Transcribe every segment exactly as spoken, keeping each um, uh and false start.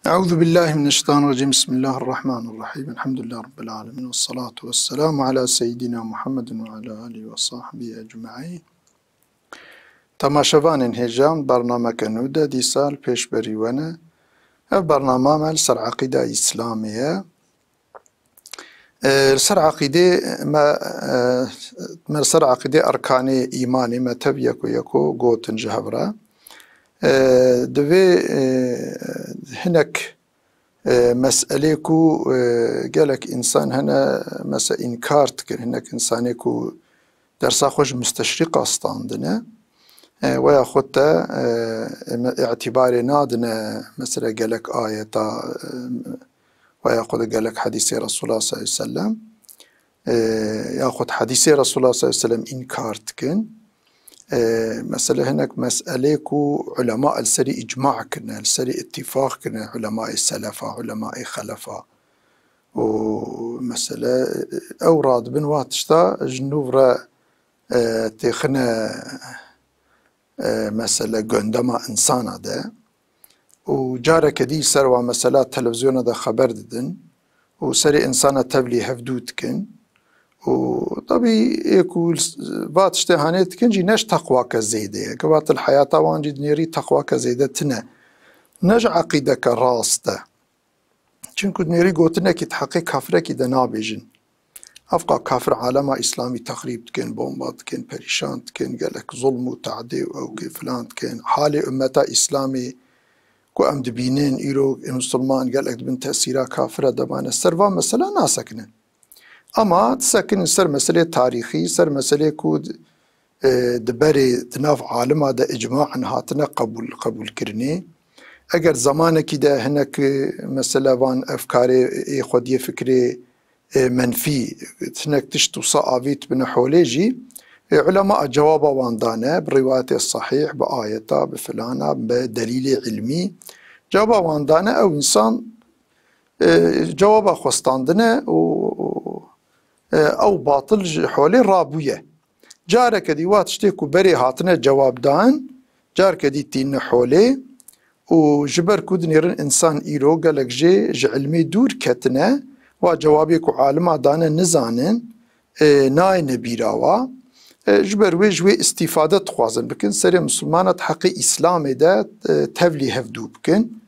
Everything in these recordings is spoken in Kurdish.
أعوذ بالله من الشيطان الرجيم. بسم الله الرحمن الرحيم. الحمد لله رب العالمين. والصلاة والسلام على سيدنا محمد وعلى آله وصحبه أجمعين. Temaşevanên hêja, bernameke nû de dîsa li pêşberî we ne. Ev bernama me li ser eqîda Îslamê ye. E, li ser eqîdê me, e, me li ser eqîdê erkanê îmanê me tev yeko yeko gotin ji hev re. E, divê, e, hinek, e, meselê ku, e, gelek însan hene, mesela, înkar dikin, hinek însanê ku dersa xwe ji musteşrîqa standine, e, weya xwe te, e, me-, îtîbarê nadine, mesela, gelek ayeta, e, weya xwe de gelek hedîsê Resulullah sallallahu aleyhi ve sellem, e, yaxud hedîsê Resulullah sallallahu aleyhi ve sellem înkar dikin. E, mesele hinek meselê ku ulema li serî îcma kirine, li serî îtîfaq kirine, ulemayê selefa, ulemayê xelefa. Û mesele, e, ew radibin wa tişta ji nû re, e, têxine, e, mesele gundema însana de. Û careke dî ser wa mesela televîzyona de xeber didin û serê însana tevlî hevdû dikin. Û tabî ê ku va tiştê hanê dikin jî ne ji teqwake zêde ye. Ke va til heyata wan jî dinêrî teqwake zêde tine. Ne ji eqîdeke rast e. Çinku nêrî gotinekî di heqê kafirekî de nabêjin. Evqa kafir alema Îslamî texrîb dikin, bomba dikin, perîşan dikin, gelek zulm û teadê û ewkê filan dikin. Halê ummeta Îslamî ku em dibînin, îro musulman gelek dibin tesîra kafira de mane. Ser van mesela nasekinin. Ama disekinin ser meselê tarîxî, ser meselê ku e, di berê di nav alima de icmaen hatine qebûl, qebûlkirinê. Eger zamanekî de hinek, e, mesela van efkarê ê xwediyê fikrê, e, menfî, hinek tişt wisa avît bine holê jî, e, ulema cewaba wan dane, bi rîwayetê sahîh, bi ayeta, bi filana, bi delîlê ilmî. Cewaba wan dane, ew însan, e, cewaba xwe standine û, û, e, ew batil ji holê rabûye. Careke dî wa tiştê ku berê hatine cewab dan, careke dî tîne holê û ji ber ku dinêrin însan îro gelek jê ji ilmê dûr ketine, wa cewabê ku alima dane nizanin, e, nayêne bîra wa. E, ji ber wê ji wê îstîfade dixwazin bikin, serê misilmana di heqê Îslamê de, e, tevlî hevdû bikin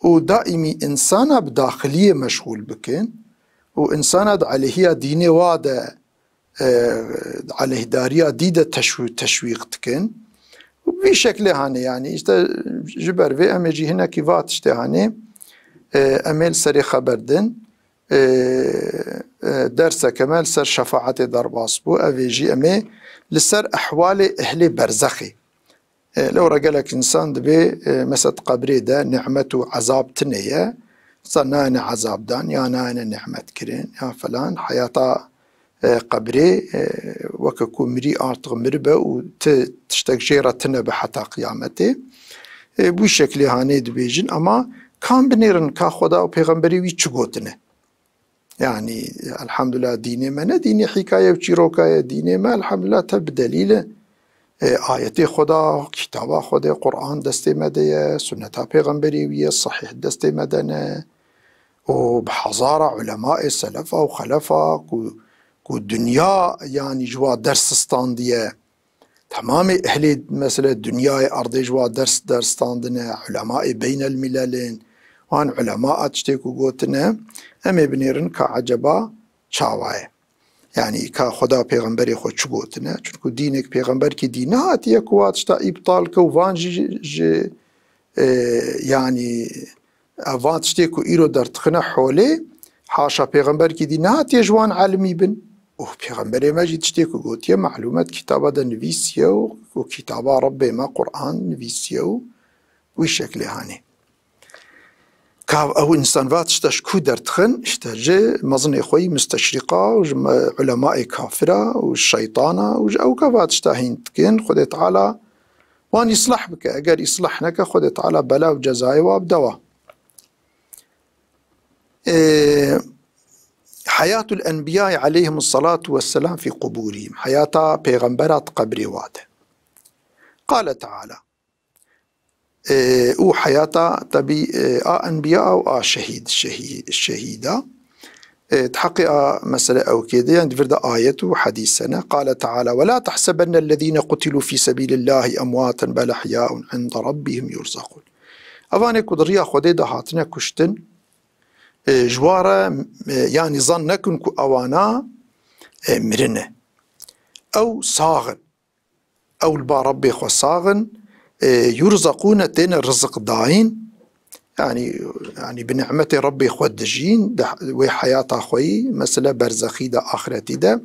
û daîmî însana bi daxiliyê meşxûl bikin û însana di aleyhiya dînê wa de, e, aleyhdariya dî de teşwî-, teşwîq dikin. Û bi vî şeklê hanê, yanî, îşte, ji ber vê em ê jî hinekî va tiştê hanê, e, em ê li serê xeber din. E, e, derseke me li ser şefaetê derbas bû. Ev ê jî em ê li ser ehwalê ehlê berzexê. E, lewra gelek însan dibê, e, mesela di qebrê de nimet û ezab tine ye. Mesela nayêne ezab dan, ya nayêne nimet kirin, ya falan. Heyata, e, qebrê, e, weke ku mirî artık miribe û ti tiştek jê re tine bi heta qiyametê. E, bu şeklê hanê dibêjin, ama kam binêrin ka Xweda û pêxemberê wî çi gotine? Yanî, elhamdulillah, dînê me ne dînê hîkaye û çîroka ye. Dînê me, elhamdulillah, tev bi delîl e. E, ayetê Xweda, kitaba Xwedê, Quran destê me de ye, sunneta pêxemberê wî ye, sahîh destê me de ne. Û bi hezara ulemayê selefa û xelefa ku, ku dinya, yanî, ji wa ders standiye. Temamê ehlê, mesele, dinyayê erdê ji wa ders, ders standine, ulemayê beynelmîlel in, wan ulema a tiştê ku gotine, em ê binêrin ka eceba çawa ye. Yanî ka Xweda pêxemberê xwe çi gotine? Çunku dînek pêxemberkî dî nehatiye ku wa tişta îbtal ke û van jî ji, e, yanî, ev van tiştê ku îro derdixine holê, haşa pêxemberkî dî nehatiye ji wan elimî bin. Û pêxemberê me jî tiştê ku gotiye, melûm e, di kitaba de nivîsiye û, û kitaba Rebbê me Quran nivîsiye û wî şeklê hanê. Ka ew însan va tişta ji ku derdixin, işte ji mezinê xwe yî musteşrîqa û ji me-, ulemayê kafira û şeytana û ji ew ka va tişta hîn dikin, Xwedê Teala wan îslah bike. Eger îslah neke, Xwedê Teala bela û cezayê wa bide wa. Ee, Hayatul Enbiyayê aleyhimus salatu vesselam fî quburihim. Heyata pêxembera di qebrê wa de. Qale Teala. E, û heyata tebî, e, a enbiya û a şehîd, şehî-, şehîda. E, di heqê a mesele ew kê de, yani di vir de ayet û hedîs hene. Qale Teala, "Ve la tehsebennellezîne qutilû fî sebîlillâhi emwâten bel ehyâun inde rabbihim yurzakûn." Evanê ku di riya Xwedê de hatine kuştin, e, ji wa re, e, yani zan nekin ku ewana, e, mirine. Ew sax in. Ew li ba Rebbê xwe sax in, e, yurzaqûne têne riziq dayîn, yani, yani bi ni'metê Rebbê xwe dijîn, di wê heyata xwe yî, mesele berzexî de, axretî de,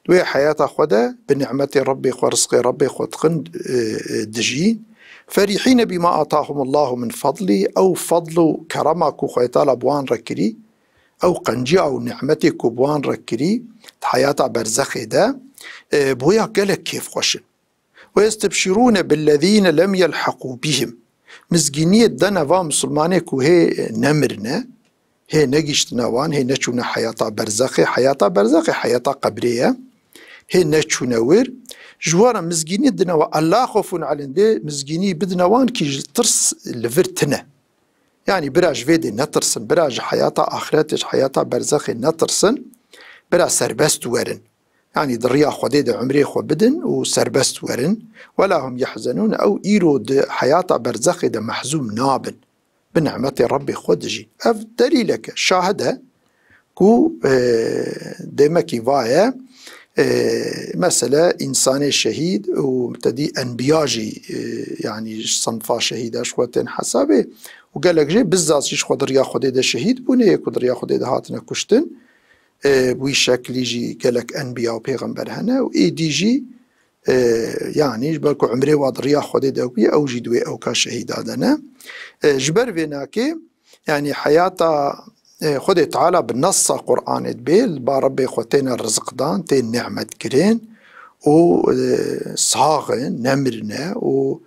di wê heyata xwe de bi ni'metê Rebbê xwe, rizqê Rebbê xwe dixin, e, e, dijîn. Ferihîne bîma atahumullahu min fadlî, ew fadl û kerema ku Xwedê Teala bi wan re kirî, ew qenciya û ni'metê ku bi wan re kirî, di heyata berzexê de, e, boya gelek kêfxweş in. "Ve yestebşirûne billezîne lem yelheqû bihim." Mizgîniyê dene va misilmanê ku hê nemirine, hê negiştine wan, hê neçûne heyata berzexê, heyata berzexê, heyata qebrê ye, hê neçûne wir. Ji wan re mizgînî dine wa, "Ella xofûn aleyhim", dê mizgînî bidine wan kî ji tirs li vir tine. Yani bira ji vê dê netirsin, bira ji heyata axretê, ji heyata berzexê netirsin, bira serbest werin. Yani di riya Xwedê de umrê xwe bidin û serbest werin. "Wela hum yehzenûn", ew îro di heyata berzexê de mehzûm nabin. Bi ni'metê Rebbê xwe dijîn. Ev delîleke, şahid e ku, e, demekî vaye, e, mesele însanê şehîd û tedî enbiya jî, e, yani ji sinfa şehîda ji xwe tên hesabê û gelek jê bizzat jî ji xwe di riya Xwedê de şehîd bûne, yê ku di riya Xwedê de hatine kuştin. E, bi wî şeklî jî gelek enbiya û pêxember hene û êdî jî, e, yanî ji ber ku umrê wa di riya Xwedê de bûye, ew jî di wê ewka şehîda de ne. E, ji ber vê nakê, yanî heyata, e, Xwedê Teala bi nessa Qur'anê dibê, li ba Rebbê xwe têne rizqdan, tên ni'metkirin û, e, sax in, nemirine û,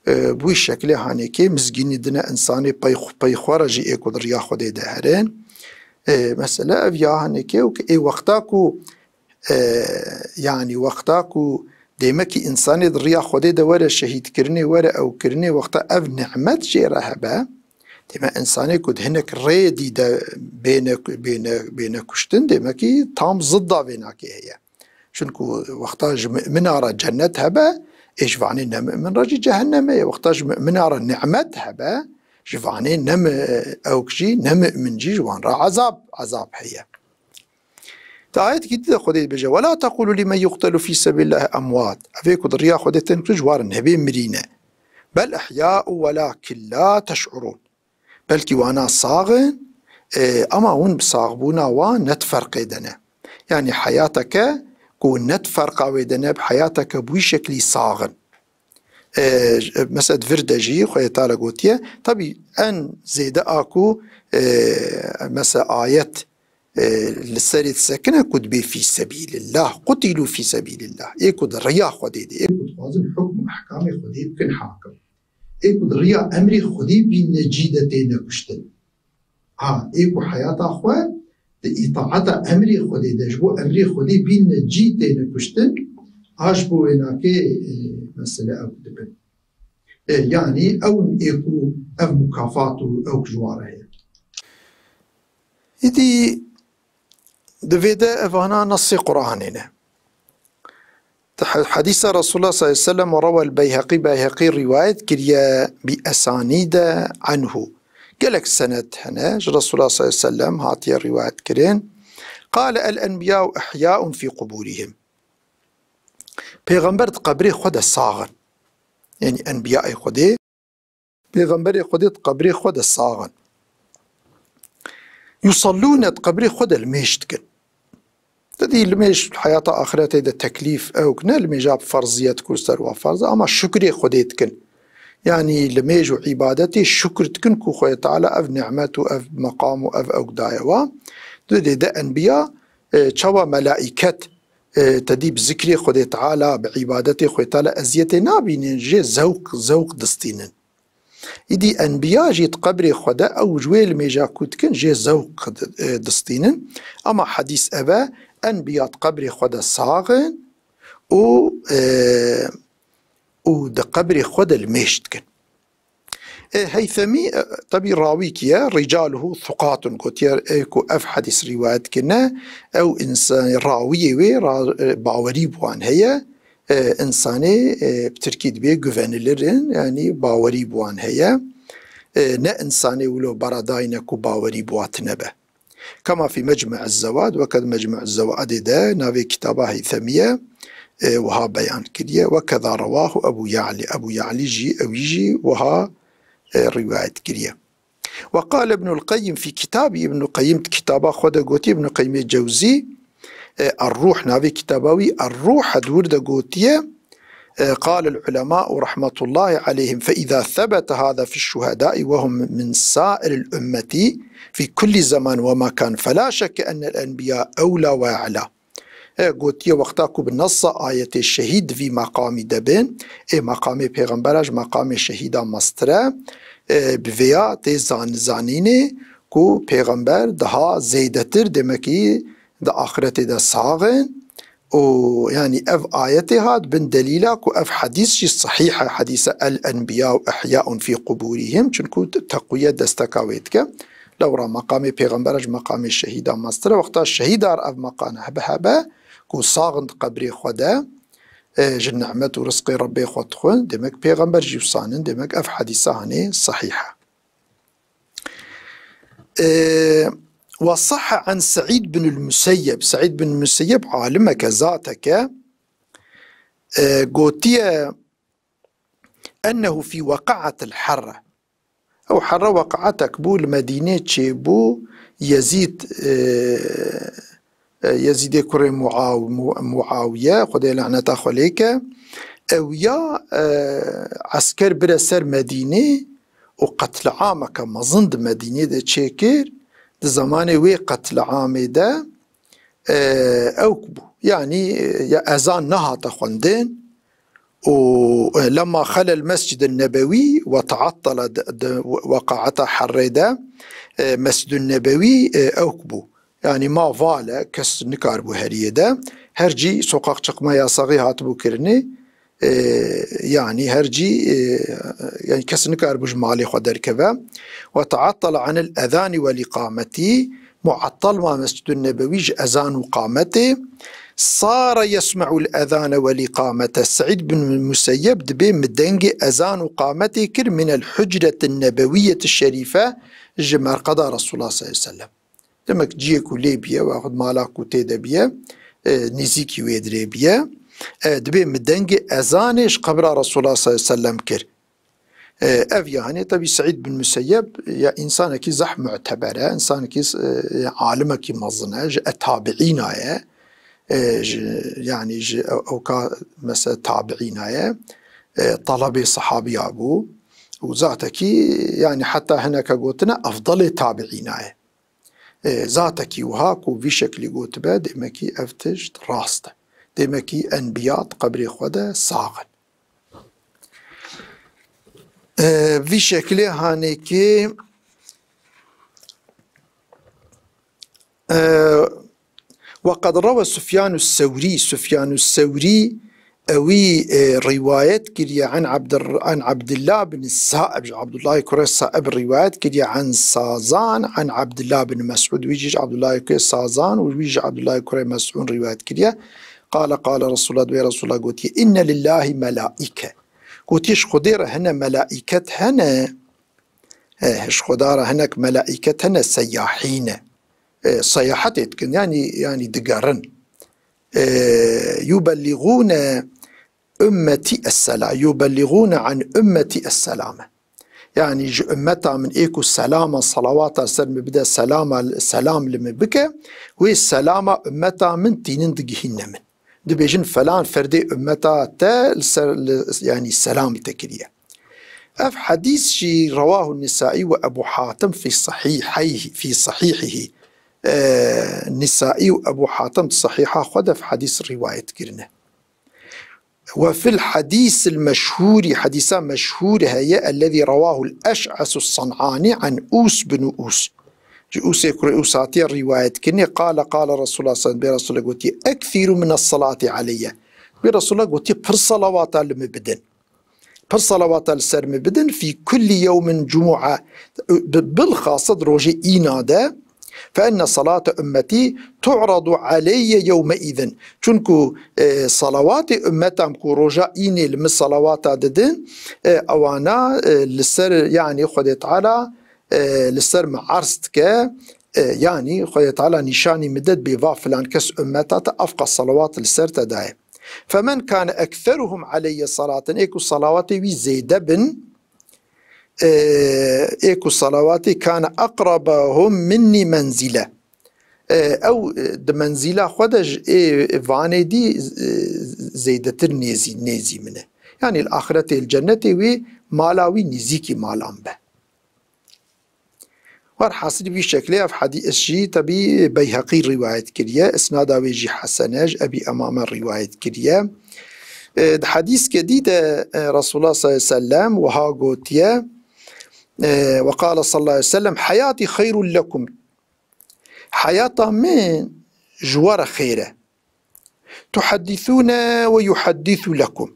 e, bi wî şeklê hanekê mizgînî dine însanê pey xwe, pey xwe re jî ê ku di riya Xwedê de herin. E, mesele ev ya hanekê û ê wexta ku, e, yanî wexta ku dêmekî însanê di riya Xwedê de were şehîdkirinê, were ewkirinê, wexta ev ni'met jê re hebe, dême însanê ku di hinek rêdî de bêne, bêne, bêne kuştin, dêmekî tam zidda vê nakê heye. Çunku wexta ji mumina re cennet hebe, ê ji vanê nemumîn re jî cehennem heye. Wexta ji mumina re ni'met hebe, ji vanê nemu-, ewk jî, nemumîn jî ji wan re ezab, ezab heye. Di ayetekî dî de Xwedê dibêje, "Wela teqûlû limen yuqtelû fî sebîlillahî emwat." Evê ku di riya Xwedê tên kuştin ji wan re nebê mirî ne. "Bel ehyâû welâkin lâ teş'urûn." Belkî wana sax in, e, ama hûn bi saxbûna wan ne di ferqê de ne. Yanî heyateke ku ne di ferqa wê de ne, bi heyateke bi wî şeklî sax in. E, mesela di vir de jî Xwedê Teala gotiye, tabî en zêde a ku, e, mesela ayet, e, li serê disekine ku dibê fî sebîlillah, qutilû fî sebîlillah. Ê ku di riya Xwedê de, ê ku dixwazin hukm û ehkamê Xwedê bikin hakim. Ê ku di riya emrê Xwedê bîne cî de têne kuştin. Ha, ê ku heyata xwe di îtaeta emrê Xwedê de, ji bo emrê Xwedê bîne cî têne kuştin, a ji bo wê nakê, e, mesele ew dibin. E, yanî ew in ê ku ev mukafat û ew ji wan re heye. Îdî di vê de evana nasê Qur'anê ne. Di he-, hedîsa Resulullah sallallahu aleyhi ve sellem û rawel Beyheqî, Beyheqî rîwayet kiriye bi esanîde anhu. Gelek senet hene, ji Resulullah sallallahu aleyhi ve sellem hatiye rîwayet kirin. Qale el enbiya'u ehya'un fî qubûrihim. Pêxember di qebrê xwe de sax in. Yanî enbiyayê Xwedê, pêxemberê Xwedê di qebrê xwe de sax in. Yusallûne, di qebrê xwe de limêj dikin. Te dî limêj heyata axretê de teklîf ewk ne, limêja bi ferziyet ku li ser wa ferz e, ama şukrê Xwedê dikin. Yanî limêj û îbadetê şukr dikin ku Xwedê Teala ev nimet û ev meqam û ev ewk daye wa. Di dê de enbiya, e, çawa melaîket, e, te dî bi zikrê Xwedê Teala, bi îbadetê Xwedê Teala eziyetê nabînin, jê zewq, zewq distînin. Îdî enbiya jî di qebrê xwe de ew ji wê limêja ku dikin jê zewq di-, e, distînin. Ama hedîs ev e, enbiya di qebrê xwe de sax in û, e, û di qebrê xwe de limêj dikin. E, Heythemî, e, tebî rawî kî ye, ricaluhu thuqatun gotiye, ê ku ev hedîs rîwayet kirine, ew însan, rawiyê wê ra-, e, bawerî bi wan heye, e, însanê, e, bi tirkî dibê güvenilir in, yanî bawerî bi wan heye. E, ne însanê wilo beradayî ne ku bawerî bi wa tine be. Kema fî Mecmu'iz Zewad, weke di Mecmu'iz Zewadê de navê kitaba Heythemî ye, e, wiha beyan kiriye, wekeza rewahu Ebu Ya'lî. Ebu Ya'lî jî, ewî jî wiha, e, rîwayet kiriye. Ve qale Ibnul Qeyyim fî kitabî, Ibnul Qeyyim di kitaba xwe de gotiye, Ibnul Qeyyimê Cewzî, e, Er-Ruh, navê kitaba wî Er-Ruh e, di wir de gotiye, e, qale el-ulema'u rahmetullahi aleyhim, fe izâ sebete hâzâ fiş-şuhedâi ve hum min sâiril ümmeti fî kulli zeman ve mekan, felâ şekke ennel enbiyâ ewlâ ve e'lâ. E, gotiye, wexta ku bi nessa ayetê şehîd di vî meqamî de bin, ê meqamê pêxembera ji meqamê şehîda mestir e. E, bi vêya tê zan-, zanînê ku pêxember daha zêdetir, demekî di axiretê de sax in û, yanî, ev ayetê hat bin delîla ku ev hedîs jî sehîh e, hedîsa el enbiya û ihyaun fî quburihim, çunku te-, teqwiye desteka wê dike. Lewra meqamê pêxembera ji meqamê şehîda mestir e. Wexta şehîdar ev meqane hebe hebe ku sax in di qebrê xwe de, e, ji nimet û rizqê Rebbê xwe dixwin, demek pêxember jî wisa nin, demek ev hedîsa hanê sehîh e. E, ve sahhe an Seîd bin el-Museyyeb. Seîd bin Museyyeb alimeke, zateke, e, gotiye, ennehu fî weqa'atil herre. Ew herre weqaetek bû, li Medînê çêbû, Yezîd, e, e, Yezîdê kurê Muaw-, Mu-, Muawiye, Xwedê laneta xwe lê ke, ew ya, e, esker bire ser Medînê û qetliameke mezin di Medînê de çêkir. Di zemanê wê qetliamê de, e, ewk bû. Yanî, e, ya ezan nehate xwendin û, e, lemma xelel Mescid Nebewî ve taattala de, de, weqaeta herrê de, e, Mescid Nebewî, e, ewk bû. Yanî ma vale, kes nikaribû heriyê de. Her cî sokak çıkma yasağı hatibû kirinê. E, yanî her cî, e, yanî kes nikaribû ji malê xwe derkeve. Ve taattala anil ezanî vel îqametî, muattal ma Mescid Nebewî ji ezan û qametê. Sare yesme'ul ezane vel îqamete. Seîd bin Museyyeb dibê mi dengê ezan û qametê kir minel hucretin nebewiyeti şerîfe, ji merqeda Resulullah sallallahu aleyhi ve sellem. Demek ciyê ku lê biye, wexit mala ku tê de biye, e, nêzîkî wê dirê biye, e, dibê mi dengê ezanê ji qebra Resulullah sallallahu aleyhi ve sellem kir. E, ev ya hanê tebî Seîd bin Museyyeb ya însanekî zeh muteber e, însanekî, e, alimekî mezin e, ji e tabiîna ye, e, ji, yanî ji ew-, ewka mesela tabiîna ye, e, talebê sehabiya bû û zatekî, yanî heta hineke gotine efdalê tabiîna ye. E, zatekî wiha ku vî şeklî gotibe, demekî ev tişt rast e. Demekî enbiya di qebrê xwe de sax in. E, vî şeklê hanekê, e, وقد روى سفيان الثوري، Sufyan Sewrî ewî, e, rîwayet kiriye an Abdir-, an Abdullah bin Saib, ji Abdullah kurê Saib rîwayet kiriye, an Sazan, an Abdullah bin Mes'ud, wî jî ji Abdullah kurê Sazan û wî ji Abdullah kurê Mes'ud rîwayet kiriye. Qale, qale Resulullah, dibê Resulullah gotiye, inne lillahi melaike. Gotiye, ji Xwedê re hene melaîket hene, e, ji Xweda re hinek melaîket hene, seyahî ne. E, seyahetê dikin, yanî, yanî digerin. E, yubelligûne ümmeti es-sela-, yubelligûne an ümmeti es-selame. Yanî ji ümmeta min ê ku selama, salawata ser min bide, selama, selam li min bike, wê selama ümmeta min tînin digihîne min. Dibêjin, falan ferdê ümmeta te li ser, li, yanî selamî te kiriye. Ev hedîs jî rewahu Nisai ve Ebu Hatim fî sahîheyhi, fî sahîhihi. E, Nisai û Ebu Hatim di sahîha xwe de ev hedîs rîwayet kirine. Ve fil hedîsil meşhûrî, hedîsa meşhûr heye, ellezî rewahul Eş'esu San'anî an Us bin Us. Ji Usê kurê Us hatiye rîwayet kirinê, qale, qale Resulullah sallallahu aleyhi ve sellem, bê Resulullah gotiye, "Ekthîrû mines salati aleyye." Bê Resulullah gotiye, "Pir salawata li min bidin." pir salawata li ser min bidin, fî kullî yewmin cumu'a, bi-, bilxasa di rojê îna de, fe enne salate ummetî tu'radu aleyye yewme îzin. Çunku, e, salawatê ummetam ku roja înê li min salawata didin, e, ewana, e, li ser, yanî Xwedê Teala, e, li ser min arz dike, e, yanî Xwedê Teala nîşanî min de dibê va filan kes ummeta te evqa salawat li ser te daye. Femen kane ekseruhum aleyye salaten, ê ku salawatê wî zêde bin, e, ê ku salawatê kane eqrabahum minnî menzile. E, ew, e, di menzîla xwe de ji ê vanê dî, e, zêdetir nêzî, nêzî min e. Yanî li axiretê, li cennetê wî mala wî nêzîkî malan be. Werhasil vî şeklê ev hedîs jî tebî Beyheqî rîwayet kiriye, isnada wê jî hesen e, ji Ebî Emame rîwayet kiriye. E, di hedîskê dî de, e, Resulullah sallallahu aleyhi ve sellem wiha gotiye, e, ve qale sallallahu aleyhi ve sellem, "Hayatî xeyrun lekum." Heyata min ji we re xêr e. "Tuhaddisûne ve yuhaddisu lekum."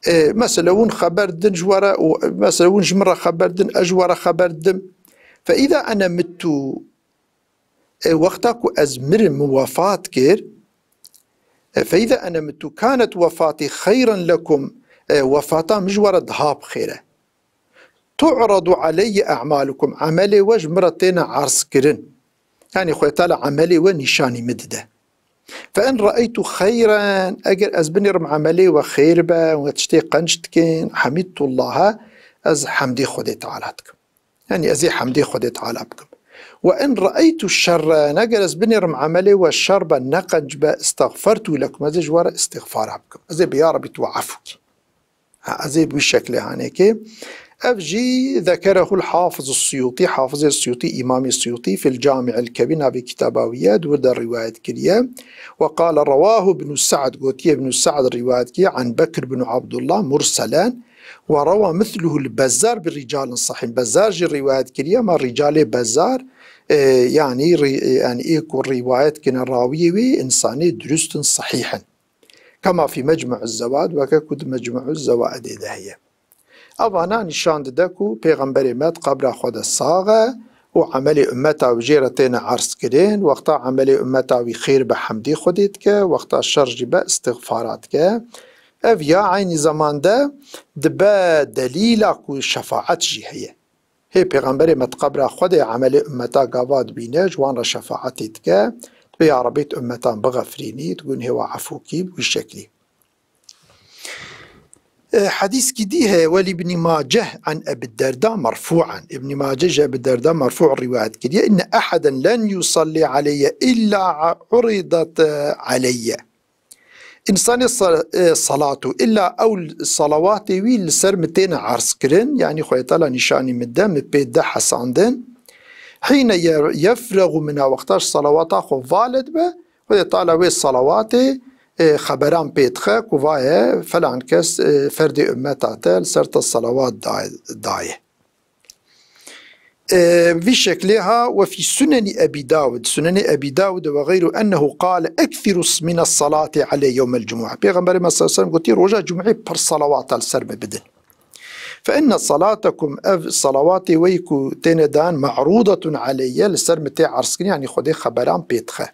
E, mesela, hûn xeber din ji we re, û, mesela, hûn ji min re xeber din, ez ji we re xeber didim. "Fe îza ene mittu", e, wexta ku ez mirim, min wefat kir, e, "fe îza ene mittu kanet wefatî xeyran lekum", e, wefata min ji we re daha bi xêr e. "Tu'radu aleyye a'malukum", emelê we ji min re têne erzkirin. Yanî Xwedê Teala emelê we nîşanî min dide. "Fe in re'eytu xeyren", eger ez binêrim emelê we xêr be, we tiştê qenc dikin, "hemidtullaha", ez hemdê Xwedê Teala dikim. Yanî ez ê hemdê Xwedê Teala bikim. "Ve in re'eytu şerren", eger ez binêrim emelê we şer be, ne qenc be, "istexfertu lekum", ez ê ji we re istixfara bikim. Ez ê bi ya Rebî tu efû kî. Ha, ez ê bi wî şeklê hanekê. Ev jî zekerehul Hafiz Suyutî, Hafizê Suyutî, Îmamê Suyutî, fil Cami'il Kebîr, navê kitaba wî ye, di wir de rîwayet kiriye. Ve qale rewahu Ibnu Sa'd, gotiye Ibnu Sa'd rîwayet kiriye, an Bekir bin Abdullah murselen, ve rewa misluhu l Bezzar bi ricalin sahîh. Bezzar jî rîwayet kiriye, ma ricalê Bezzar, e, yanî rî-, e, yanî ê ku rîwayet kine rawiyê wî, insanê dirust in, sahîh in. Kema fî Mecmu'uz Zewad, weke ku di Mecmu'uz Zewadê de heye. Evana nîşan dide ku Pêxemberê me di qebra xwe de sax e û emelê ummeta wî jê re têne erzkirin, wexta emelê ummeta wî xêr be hemdê Xwedê dike, wexta şer jî be istixfara dike. Ev ya eynî zeman de dibe delîla ku şefaet jî heye. Hê Pêxemberê me di qebra xwe de emelê ummeta gava dibîne, ji wan re şefaetê dike, dibê ya Rebî tu ummetan bixefirînî, tu gunhê wa efû kî, bi wî şeklî. E, hedîskî dî heye, welî Ibnî Maceh an Ebî Derda merfû'an. Ibnî Maceh ji Ebî Derda merfû rîwayet kiriye, inne eheden len yusallî aleyye illa uridat aleyye. Însanê sa-, e, salatu, illa ew salawatê wî li ser min têne erzkirin, yanî Xwedê Teala nîşanî min de, min pê de hesandin. Hîne ye-, yefrexu mina, wexta ji salawata xwe vale dibe, Xwedê Teala wê salawatê, e, xeberan pê dixe ku vaye felan kes, e, ferdê ummeta te li ser te salawat daye, daye. E, vî şeklê ha, "Ve fî sunenî Ebî Dawud", Sunenê Ebî Dawud ve xeyru ennehu qale, "Eksiru s-, mine salati aleyye yewmel cumu'a." Pêxemberê me sallallahu aleyhi ve sellem gotî, "Roja cum'ê pir salawata li ser me bidin." "Fe inne salatakum", ev salawatê we ku têne dan, "ma'rudatun aleyye", li ser me tê erzkirin, yanî Xwedê xeberan pê dixe.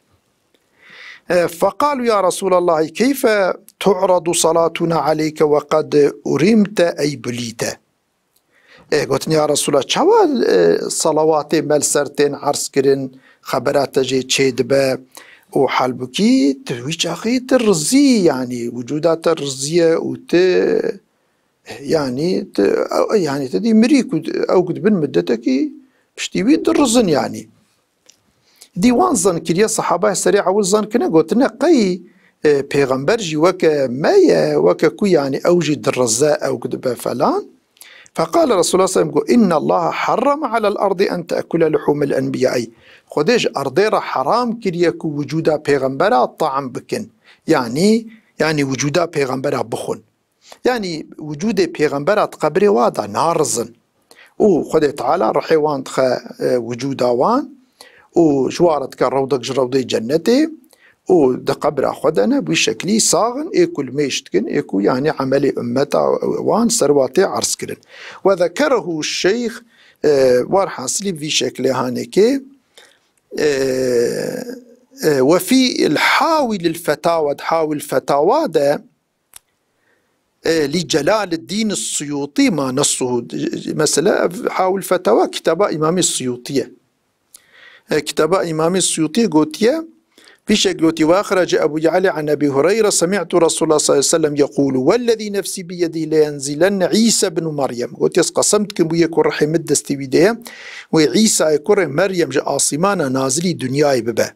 E, "Feqalu ya Resulallah, keyfe tu'radu salatuna aleyke ve qed urimte ey bulîte?" E, gotin, "Ya Resulallah, çawa, e, salawatê me li ser tên erz kirin, xebera te jê çê dibe û halbukî tu wî çaxî tu rizî, yanî wicûda te rizî ye û tu, yanî tu, yanî tu dî mirî ku ew ku di bin middetekî piştî wî dirizin, yanî." Dî wan zan kiriye, sehaba serê ewil zan kine, gotine, "Qey, e, pêxember jî weke me ye, weke ku, yanî, ew jî dirize, ew ku dibe falan?" Feqale Resulullah sallallahu aleyhi ve sellem, got, "İnnallaha harrama alel ardi en te'kule luhumel enbiyai." Xwedê ji erdê re heram kiriye ku wicûda pêxembera taam bikin. Yanî, yanî wicûda pêxembera bixwin. Yanî wicûdê pêxembera di qebirê wa de narizin. Û Xwedê Teala rihê wan dixe, e, wicûda wan û ji wan re dike rewdek ji rewdeyê cennetê û di qebra xwe de ne, bi wî şeklî sax in, ê ku li mêj dikin, ê ku, yanî, emelê ummeta wan ser wa tê erz kirin. Ve zekerehu şeyx, e, war hasilî bi vî şeklê hanekê, e, e, ve fî el Hawil el Fetawa, di Hawil Fetawa de, e, li Celaleddîn Suyûtî ma nessuhu. Mesela, ev Hawil Fetawa kitaba Îmamê Suyûtî ye. E, kitaba Îmamê Suyûtî gotiye, pîşek gotî, "Ve axrace Ebu Ya'lê an Ebî Hureyre, semî'tu Resulullah sallallahu aleyhi ve sellem yekûlu, vellezî nefsî biyedî leyenzilenne Îsa bnu Meryem." Gotiye, "Ez qesem dikim bû yê ku ruhê min destê wî de ye, wê Îsayê kurê Meryem ji asîmana nazilî dinyayê bibe."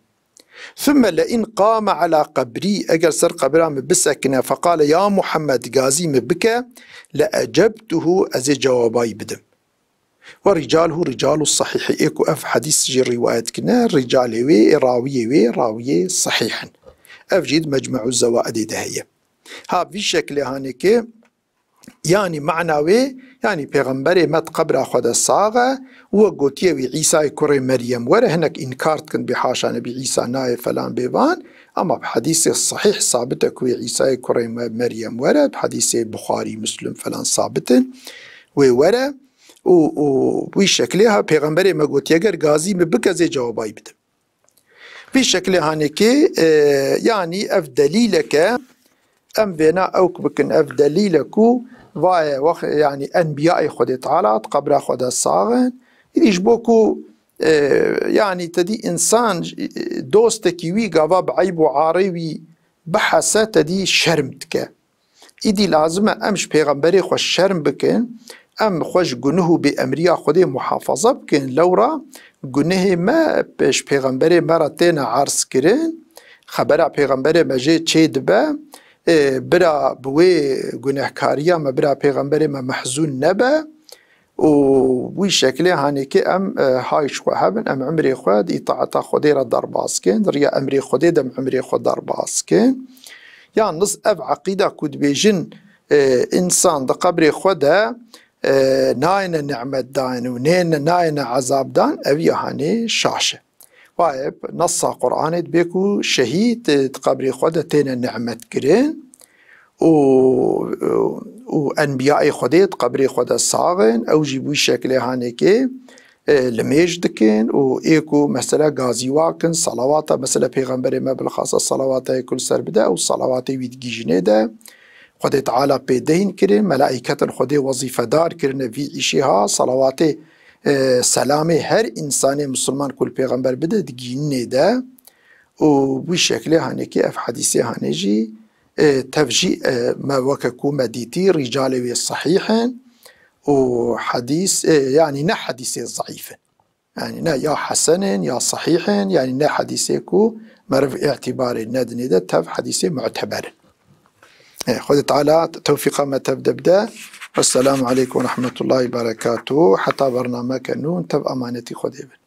Thumme le in qame ala qebrî, eger ser qebra min bisekine, feqale ya Muhammed, gazî min bike, le ecebtuhu, ez ê cewabayî bidim. Ve ricaluhu ricalu sahîhî, ê ku ev hedîs jî rîwayet kine, ricalê wê, ê rawiyê wê, rawiyê sahîh in. Ev jî di Mecmu'u Zewaidê de heye. Ha, vî şeklê hanekê, yanî mana wê, yanî Pêxemberê me di qebra xwe de sax e, û wek gotiye wî Îsayê kurê Meryem were, hinek înkar dikin, bî haşa nebî Îsa nayê falan bêvan, ama bi hedîsê sahîh sabit e ku wê Îsayê kurê Me-, Meryem were, bi hedîsê Buxarî, Muslim falan sabit in, wê were, û, û wî şeklê ha Pêxemberê me gotiye, ger gazî min bike, ez ê cewabayî bidim. Vî şeklê hanekê, e, yanî ev delîlek e, em vêna ewk bikin, ev delîl e ku vaye wext, yanî enbiyayê Xwedê Teala di qebra xwe de sax in. Îdî ji bo ku, e, yanî te dî însan, e, dostekî wî gava bi eyb û arê wî bihese, te dî şerm dike. Îdî lazim e em ji Pêxemberê xwe şerm bikin, em xwe ji gunih û bêemriya Xwedê muhafaza bikin. Lewra gunehê me ji Pêxemberê me re têne erz kirin, xebera Pêxemberê me jê çê dibe, ê, bira bi wê gunehkariya me, bira Pêxemberê me mehzûn nebe. Û wî şeklê hanekê em, e, hay ji xwe hebin, em emrê xwe di îtaeta Xwedê re derbas kin, di riya emrê Xwedê de em emrê xwe derbas kin. Yalniz ev eqîda ku dibêjin, e, însan di qebrê xwe de, e, nayêne nimet dan û nêne, nayêne ezab dan, ev ya hanê şaş e. Wayê nessa Qur'anê dibê ku şehîd, e, di qebrê xwe de têne nimet kirin û, û enbiyayê Xwedê di qebrê xwe de sax in, ew jî bi wî şeklê hanekê, e, limêj dikin û ê ku mesela gazî wa kin, salawata, mesela Pêxemberê me bilxasa salawata yê ku li ser bide, ew salawatê wî digihîjinê de, Xwedê Teala pê deyn kirin, melaîketin Xwedê wezîfedar kirine vî îşê ha, salawatê, e, selamê her însanê misilman ku li Pêxember bide digihîninê de û wî şeklê hanekê ev hedîsê hanê jî, e, tev jî, e, me weke ku me dîtî rîcalê wê sehîh in û hedîs, e, yanî ne hedîsê zeîf in. Yanî ne ya hesen in, ya sehîh in, yanî ne hedîsê ku meriv îtîbarê nedinê de, tev hedîsê muteber in. E, Xwedê Teala tewfîqa me tev de bide. Wesselamu aleykum ve rahmetullahi ve berekatuhu. Heta bernameke nû, tev emanetî Xwedê bin.